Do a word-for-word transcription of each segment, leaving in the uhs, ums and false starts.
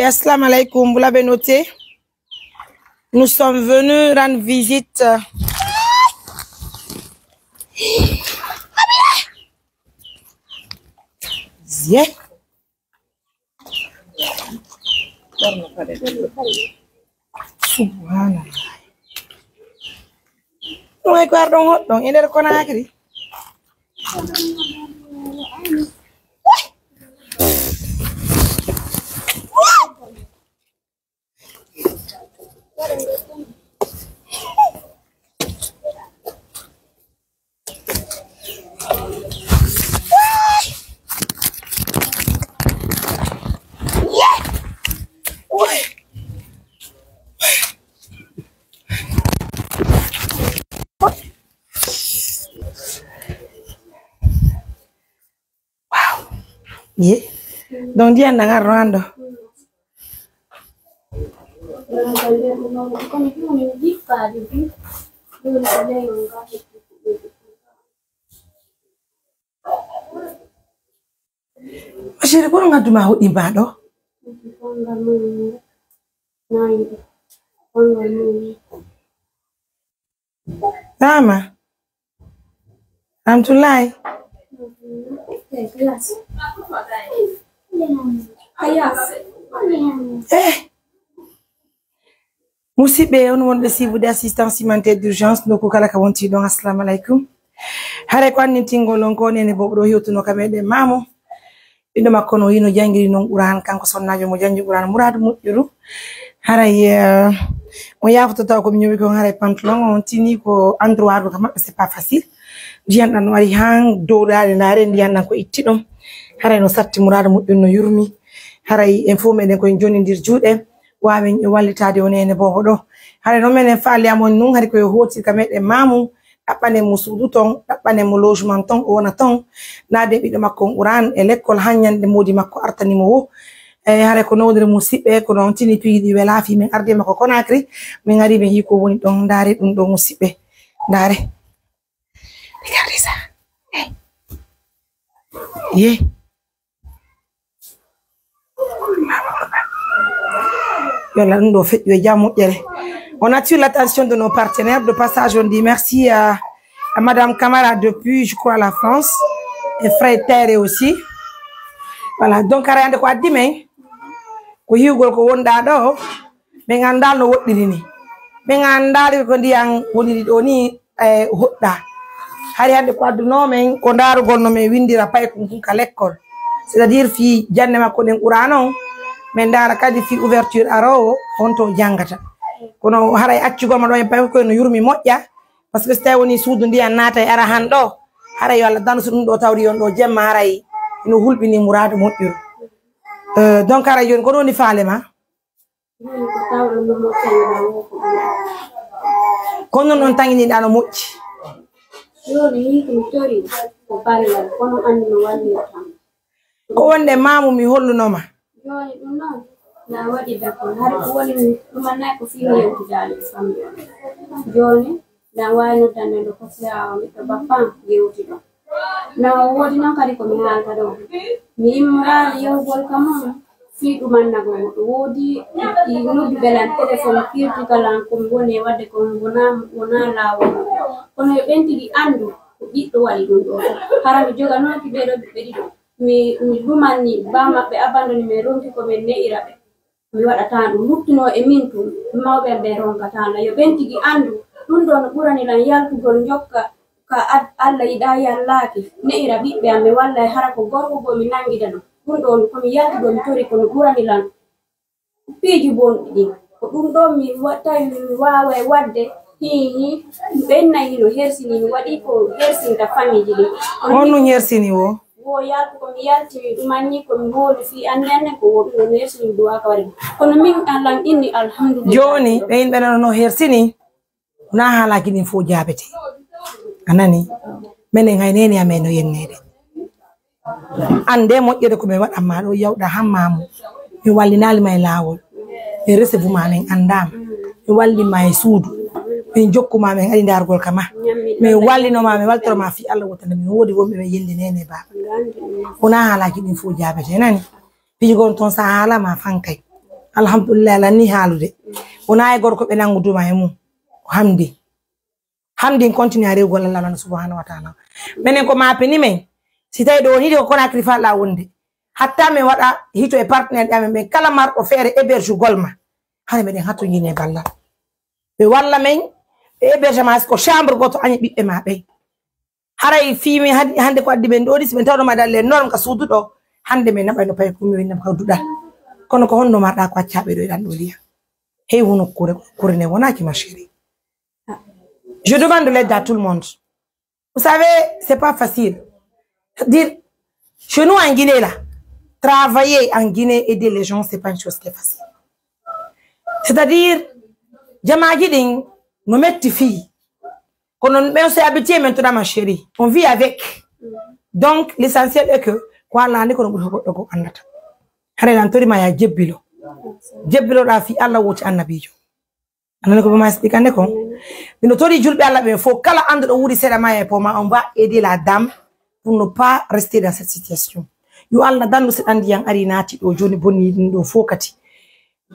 Assalamu alaikum, vous l'avez noté. Nous sommes venus rendre visite. Yeah. Subhanallah. Ɗum ay ko arɗon hoɗɗon e nder Conakry. Wow. Ye. Donc, ndiyan ɗan arno an ɗo. Ma chérie, ko ɗum addu ma hoɗi ma ɗo? Rama. Ramtullahi. Eh. Musidɓe, on wonɓe siibude assistance humanitaire d'urgence, nokku kala ka wonti ɗon, assalamu alaikum. Haray ko annintingol on ko nene boobo ɗo hewtuno ka meɗen maamu. Ɓiɗɗo makko no hino jangiri non Qur'an, kanko sonnaajo mo jangi Qur'an, Muradu Moƴƴuru. Haray, eh, on yaafoto taw ko mi ñowi kon haray pantalon on tini ko endroit ɗo ka maɓɓe, c'est pas facile. Ndiyan ɗan no ari han dow ɗaɗe ndaare, ndiyan ɗan ko itti ɗon. Haray no satti Muradu Moƴƴuru no yurmi. Haray en fof meɗen koye jonnindir juuɗe. Waawen wallitaade o neene boobo ɗo. Haray no menen faali amon nun, hari ko yo hootir ka meɗen maamu. Ɗaɓɓanen mo suudu ton, ɗaɓɓanen mo logement ton, o wona ton. Naade ɓiɗɗo makko on Qur'an e lekkol, han ñande moodi makko artani mo wo. E, hare ko nawdiri musiɓɓe, ko noon tini piiji ɗi welaa fii men ardi e makko Conakry. Min ari min yii ko woni ɗon, ndaare ɗum ɗo musiɓɓe. Ndaare. Regardez ça. Eh. Ye. Yo Allah ɗum ɗo feƴƴu e jam moƴƴere. On attire l'attention de nos partenaires. De passage, on dit merci à, à Madame Camara depuis, je crois, la France. Et frère Terre aussi. Voilà, donc, hara hannde ko addi men, ko hiwgol ko wonɗaa ɗo, men anndaali no woɗɗiri ni. Men anndaali ko ndiyan woniri ɗo ni, eh, hoɗɗaa. Hari hannde ko addunoo men, ko ndaarugol no men winndira paykun kun ka lekkol. C'est-à-dire fii jannde makko ɗen Qur'aana on, men ndaara kadi fii ouverture aroowo, honto o janngata. Kono haray accugol ma ɗo en paykun no yurmi moƴƴa, parce que so tawi woni suudu ndiyan naatay ara han ɗo, haray yo Allah dandu so ɗum ɗo tawri on ɗo jemma haray no hulɓini muraadu moƴƴuru. Euh, donc haray jooni ko ɗum woni faale ma? Jooni ko tawɗo no moƴƴani ɗan woo ko ɓuri. Ko non on taŋiniɗaa no moƴƴi? Jooni nii ko mi tori ko ballal, kono anndi no wallirta mi. Ko wonde maamu mi holluno ma. Jooni ɗum non, na waɗi dakon. Hari ko woni mi ɗumanay ko fii mi yewtidaali e famille on. Jooni, na waawi noddande ɗo ko fiyaa o ɓiɗɗo bappan yewti ɗon. Na woodi non kadi ko mi haalta ɗon. Mi immoraaɗo yahugol ka mon fii ɗumannagol mo. Ɗo woodi nodduɓe lan telefon kirti kalan ko mi woni e waɗde kon wonaa, wonaa laawol. Kono yo ɓen tigi anndu ko ɓiɗɗo waɗi ɗum ɗoo. Hara mi joganooki ɓee ɗoo ɓiɓɓe ɗiɗo. Mi, mi ɗumanni baa maɓɓe abandoni men ronki ko men ne'ira ɓe. Mi waɗataa ɗum. Luttunoo e min tun, mawɓe am ɓen ronkataa lan. Yo ɓen tigi anndu, ɗum ɗoo no ɓurani lan yaltugol njokka ka ad-, Alla yiɗaa yallaaki, ne'ira ɓiɓɓe am ɓe walla e hara ko gorko goo mi nanngida ɗum. Ɗum ɗoo ko mi yalti ɗoo mi tori ko no ɓurani lan piiji bonɗi ɗin. Ko ɗum ɗoo mi wa-, tawi mi waaway waɗde, hii, hii, ɓen nayi hino hersini, mi waɗi ko hersinta famiiji ɗin. Kono honɗum hersini woo? Wo yaltu ko mi yalti, mi ɗumanni ko mi wowli fii anndi annen ko wo ɗum no neesi mi duwaa ka waɗi. Kono min Alla inni alhamdulillah. Jooni, ɓe yimɓe nana no hersini, wonaa haalaaji ɗin fow jaabete. A nani? Menen hay neene amen no yenneede. Annde moƴƴere ko mi waɗan ma ɗo, yawɗa han maamu. Mi wallinaali ma e laawol. Mi resevu ma, min anndaama. Mi walli ma e suudu. Min jokku ma, min ari ndaarugol ka ma. Min wallino ma, min waltoro ma fii Alla wota nde min woodi wonɓe ɓe yende neene baaba. Wonaa haalaaji ɗin fow jaabete, nani? Piiji gon ton sa haala ma fankay. Alhamdulillah, lan ni haalude. Wonaa e gorko ɓe nangu duma e mum. Ko hamdi. Hamdi en continue a rewugol Allah subhanahu wa ta'ala. Menen ko maapini men. Si tawi ɗo ni ko Conakry fa la wonde. Hatta men waɗa hito e partenaire amen ɓen kala marɗo feere hébergugol ma. Hare meɗen hatto yine ballal. Ɓe walla men e hébergement ko chambre goto añi ɓiɓɓe ma ɓen. Haray fii mi hadi-, hande ko addi men ɗo ni, si men tawno ma dalle norme ka suudu ɗo, hande men naɓay no paye ko mi winnam ka duɗal. Kono ko honno marɗa ko accaaɓe ɗo e ɗan ɗo liya. Hey, wono kure, kure ne wonaki ma chérie. Je demande de l'aide à tout le monde. Vous savez, c'est pas facile. C'est-à-dire, chez nous en Guinée là, travailler en Guinée, aider les gens, c'est pas une chose qui est facile. C'est-à-dire, jamaaji ɗin no metti fii. Kono, mais on s'est habitué maintenant, ma chérie. On vit avec. Donc, l'essentiel est que, ko Allah anndi kono ɓuri ko goɗɗo ko annata. Hare lan tori ma ya jebbilo. Jebbilo ɗa fii Allah woti annabiijo. Anani ko ɓe ma expliquer kon. Mino tori julɓe Allah ɓe fof, kala annduɗo wuuri seeɗa ma e poma, on va aider la dame pour ne pas rester dans cette situation. Yo Allah dandu si ɗan ndiyan ari naati ɗo jooni bonni ɗum ɗo fof kadi.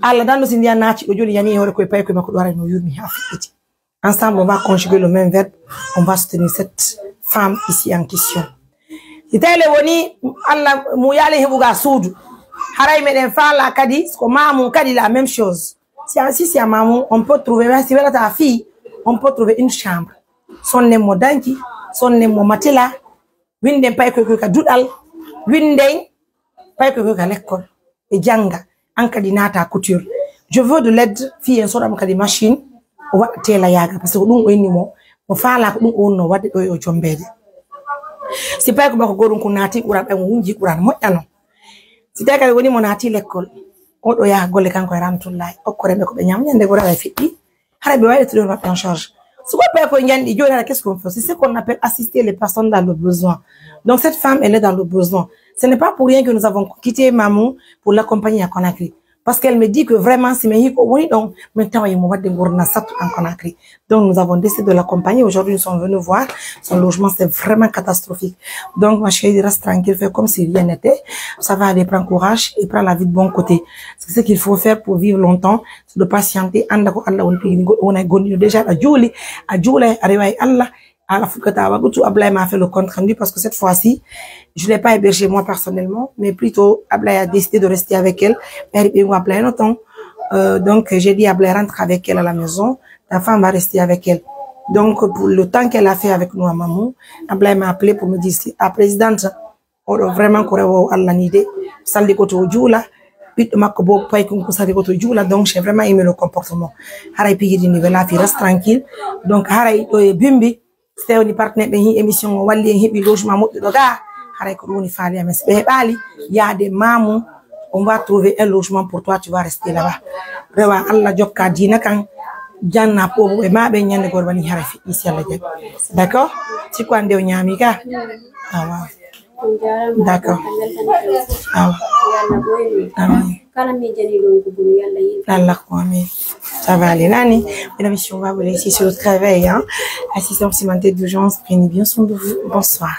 Allah dandu si ndiyan naati ɗo jooni yani e hoore koye paye koye makko ɗo ara no yurmi haa fiɗɗiti. Ensemble, on va conjuguer le même verbe, on va soutenir cette femme ici en question. Si tawi le woni Allah mo yaali heɓuga suudu, haray meɗen faala kadi ko ma mum kadi la même chose. Si a, si, si a ma mum, on peut trouver, si welata fii, on peut trouver une chambre. Sonnen mo danki, sonnen mo matela, winden pay koy koy ka duɗal, winden pay koy koy ka lekkol, ɓe jannga, an kadi naata couture. Je veux de l'aide, fii en soɗa mo kadi machine, o waɗa teela yaaga, parce que ko ɗum o inni mo, mo faala ko ɗum o wonno waɗde ɗo e o jombeede. Si pay ko bako goɗum ko naati Qur'an, ɓay mo wunji Qur'an, moƴƴano. Si tawi kadi woni mo naati lekkol, o ɗo yaha golle kanko e Ramatullahi, okko remɓe ko ɓe ñaama, ñande goo aray fiɗɗi, hara ɓe wawi rettude maɓɓe en charge. So ko pay ko ñandi jooni, hara qu'est-ce qu'on fait? C'est ce qu'on appelle assister les personnes dans le besoin. Donc cette femme, elle est dans le besoin. Ce n'est pas pour rien que nous avons quitté Mamou pour l'accompagner à Conakry. Parce qu'elle me dit que vraiment, si mi yii ko woni ɗon, min tawa mo waɗde ngurndan sattu en Conakry. Donc nous avons décidé de l'accompagner. Aujourd'hui, nous sommes venus voir. Son logement, c'est vraiment catastrophique. Donc, ma chérie, reste tranquille, fais comme si rien n'était. Ça va aller, prends courage et prends la vie de bon côté. C'est ce qu'il faut faire pour vivre longtemps, c'est de patienter. Annda ko Allah woni tigi, wona e gonɗino déjà, a juuli, a juula, a rewa e Allah, a fukkata waɗutu. Ablaye m'a fait le compte rendu parce que cette fois-ci, je l'ai pas hébergée moi personnellement, mais plutôt Ablaye a décidé de rester avec elle. Mais Ablaye no ton. Euh, donc, j'ai dit Ablaye rentre avec elle à la maison. Ta femme va rester avec elle. Donc, pour le temps qu'elle a fait avec nous à Mamou, Ablaye m'a appelé pour me dire, si, a présidente, oɗo vraiment ko rewo Allah ni de, salli ko to o juula, ɓiɗɗo makko bo paykun ko salli ko to o juula, donc j'ai vraiment aimé le comportement. Haray pigiri ni wela fi reste tranquille. Donc haray ɗo e bimbi, si tawi woni partenaire ɓen hi émission o walli en heɓi logement moƴƴuɗo ga, haray ko ɗum woni faali amen. Si ɓe heɓaali, yaade Mamou, on va trouver un logement pour toi, tu vas rester là-bas. Rewa Allah jokka diina kan, janna pobo e ma ɓe ñande gor wani haray fi isi Allah jaɓi. D'accord? Si ko ande o ñaami ka? Ah, waaw. D'accord. Awa. Amin. Kala mi jani ɗon ko boni yalla yiɗi. Allah ko amin. Ça va aller, Nani. Mesdames, messieurs, on va vous laisser sur le travail, hein. Assistance alimentaire d'urgence, prenez bien soin de vous. Bonsoir.